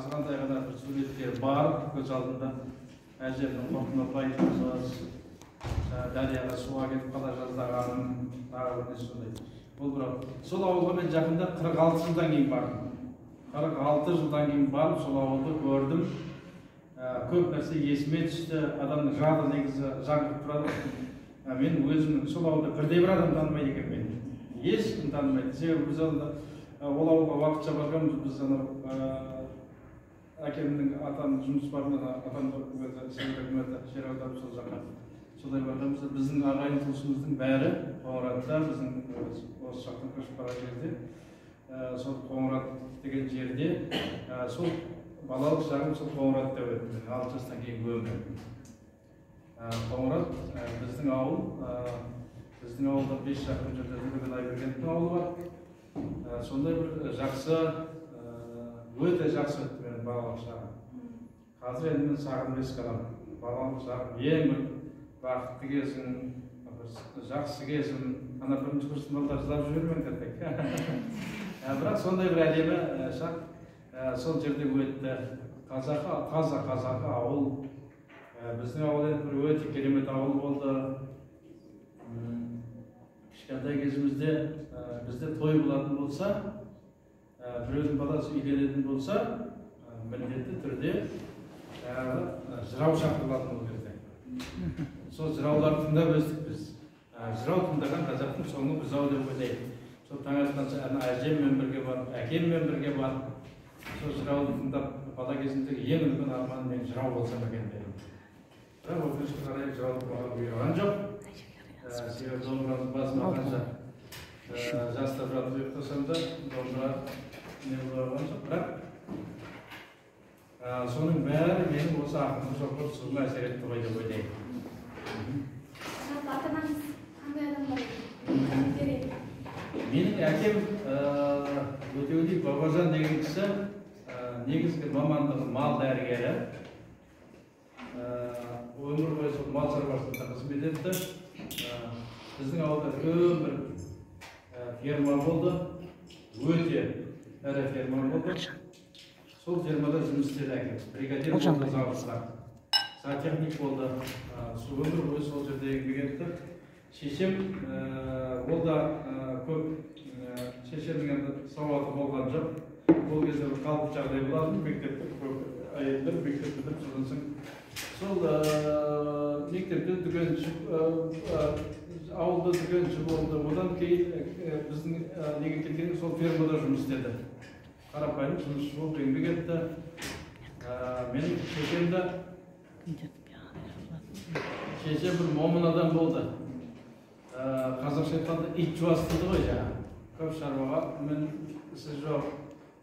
Азғантай ғана бір суреттер бар көз алдында. Әжемнің қорқына айтқымыз, дарияға суға кетіп қала жаздағаным, тағы бірнәрсе сондай. Ол бірақ сол ауылға мен жақында 46 жылдан кейін бардым. 46 жылдан кейін барып сол ауылды көрдім. Көп нәрсе есіме түсті. Адамның жады негізі жаңғырып тұрады. Мен өзімнің сол ауылда бірде бір адам танымайды екен мені. Ешкім танымайды. Себебі біз онда ол ауылға уақытша барғанбыз. Біз анау әкемнің атамның жұмыс бабымен атамды совет үкіметі жер аударып сол жаққа солай барғанбыз. Біздің ағайын туысымыздың бәрі Қоңыратта, біздің осы жақтан көшіп барған жерде, сол Қоңырат деген жерде, сол балалық шағым сол Қоңыратта өтті. Мен 6 жастан кейін өмір. Қоңырат біздің ауыл, біздің ауылда 5 шақырым жерде Төлеген Айбергеновтің ауылы бар. Сондай бір жақсы, өте жақсы өтті менің балалық шағым. Қазір енді мен сағынып еске аламын. Балалық шағым ең бір бақытты кезім, бір жақсы кезім. Ана бірінші курстың балдары жылап жібермеңдер тек. Бірақ сондай бір әдемі шақ сол жерде өтті. Қазақы, таза қазақы ауыл. Біздің ауыл енді бір өте керемет ауыл болды. Кішкентай кезімізде бізде той болатын болса, біреудің баласы үйленетін болса, міндетті түрде жаңағы жырау шақырылатын ол кезде. Сол жырауларды тыңдап өстік біз. Жырау тыңдаған қазақтың соңы бұзау деп ойлаймын. Сол таң атқанша ана әжеммен бірге барып, әкеммен бірге барып, сол жырауды тыңдап, бала кезімдегі ең үлкен арманым мен жырау болсам екен дедім. Бірақ өкінішке қарай жыраулық маған бұйырған жоқ. Себебі домбыраны басыма қанша жастап жатып ұйықтасам да домбыра не болған жоқ. Бірақ соның бәрі менің осы ақындық жолға түсуіме әсер етті ғой деп ойлаймын. Жалпы ата-анаңыз қандай адамдар еді? Менің әкем Өтеули Бабажан деген кісі, негізгі мамандығы мал дәрігері. Өмір бойы сол мал шаруашылығында қызмет етті. Біздің ауылда үлкен бір ферма болды, өте ірі ферма болды. Сол фермада жұмыс істеді әкем. Бригадир болды, заводта, зоотехник болды. Сол өмір бойы сол жерде еңбек етті. Шешем, ол да көп, шешемнің енді сауаты болған жоқ. Ол кезде бір қалыпты жағдай болатын, мектепте көп әйелдер мектеп бітіріп, содан соң сол мектепте дүкенші, ауылда дүкенші болды. Одан кейін біздің неге келгенде сол фермада жұмыс істеді. Қарапайым жұмысшы болып еңбек етті. Менің шешем де, шешем бір момын адам болды. Қазақша айтқанда ит жуас дейді ғой жаңағы. Көп шаруаға мен ісі жоқ.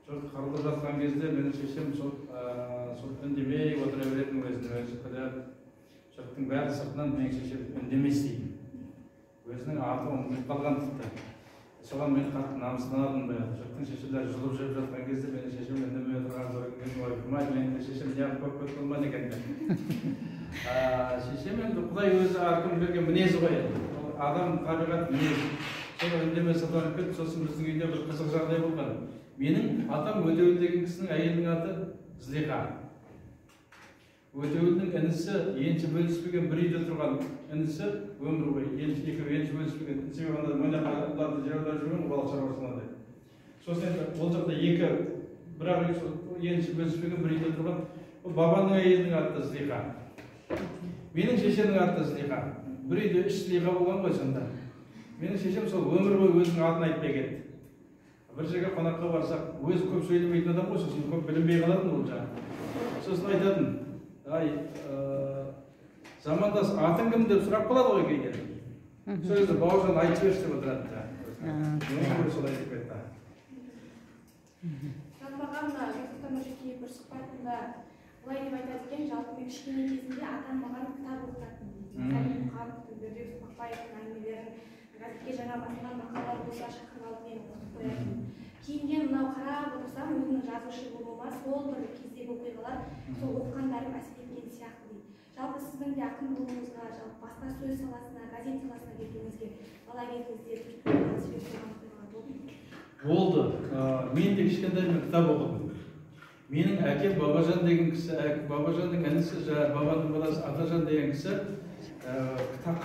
Жұрт қырылып жатқан кезде менің шешем сол сол үндемей отыра беретін, өзін өзі күліп. Жұрттың бәрі сыртынан менің шешем үндемес дейтін. Өзінің аты ұмытылып қалған тіпті. Соған мен қатты намыстанатынмын баяғы. Жұрттың шешелері жұлып жеп жатқан кезде менің шешем үндемей отырған көрген кезде, ойпырмай, менің де шешем неғып көп көп болмады екен деп. Шешем енді Құдай өзі әркім берген мінезі ғой енді. Ол адам табиғат мінезі. Сол үндемей сатанып кетті. Сосын біздің үйде бір қызық жағдай болған. Менің атам Өтеуіл деген кісінің әйелінің аты Зылиха. Өтеуілдің інісі енші бөліспеген бір үйде тұрған інісі өмір бойы енші, екеуі енші бөліспеген. Себебі анда мойнақаларды жер аударып жүрген ғой, балық шаруашылығында. Сосын енді ол жақта екі бір-ақ үй, сол енші бөліспеген бір үйде тұрған. Ол бабаның әйелінің аты Зылиха. Менің шешемнің аты Зылиха. Бір үйде үш Зылиха болған ғой сонда. Менің шешем сол өмір бойы өзінің атын айтпай кетті. Бір жерге қонаққа барсақ, өзі көп сөйлемейтін адам ғой, сосын көп білінбей қалатын ол жағы. Сосын айтатын, ай, замандас атың кім деп сұрап қалады ғой кейде. Сол кезде Бауыржан айтып жіберші деп отырады жаңағы. Өмір бойы солай деп кетті. Жалпы ағам мына Бексұлтан Нұржекеев бір сұхбатында былай деп айтады екен, жалпы мен кішкене кезімде атам маған кітап оқытатын дейді. Сәлім Мұқановтың, Бердібек Соқпақбаевтың әңгімелерін, газетке жаңа басылған мақалалар болса шақырып алып мені оқытып қоятын. Кейіннен мынау қарап отырсам, өзімнің жазушы болуыма сол бір кездегі оқиғалар, сол оқығандарым әсер еткен сияқты дейді. Жалпы сіздің де ақын болуыңызға, жалпы баспасөз саласына, газет саласына кетуіңізге бала кезіңізде түрткі болған, себеп болған оқиғалар болды ма? Болды. Мен де кішкентайымнан кітап оқыдым. Менің әкем Бабажан деген кісі, Бабажанның інісі, жаңағы бабаның баласы Атажан деген кісі, кітап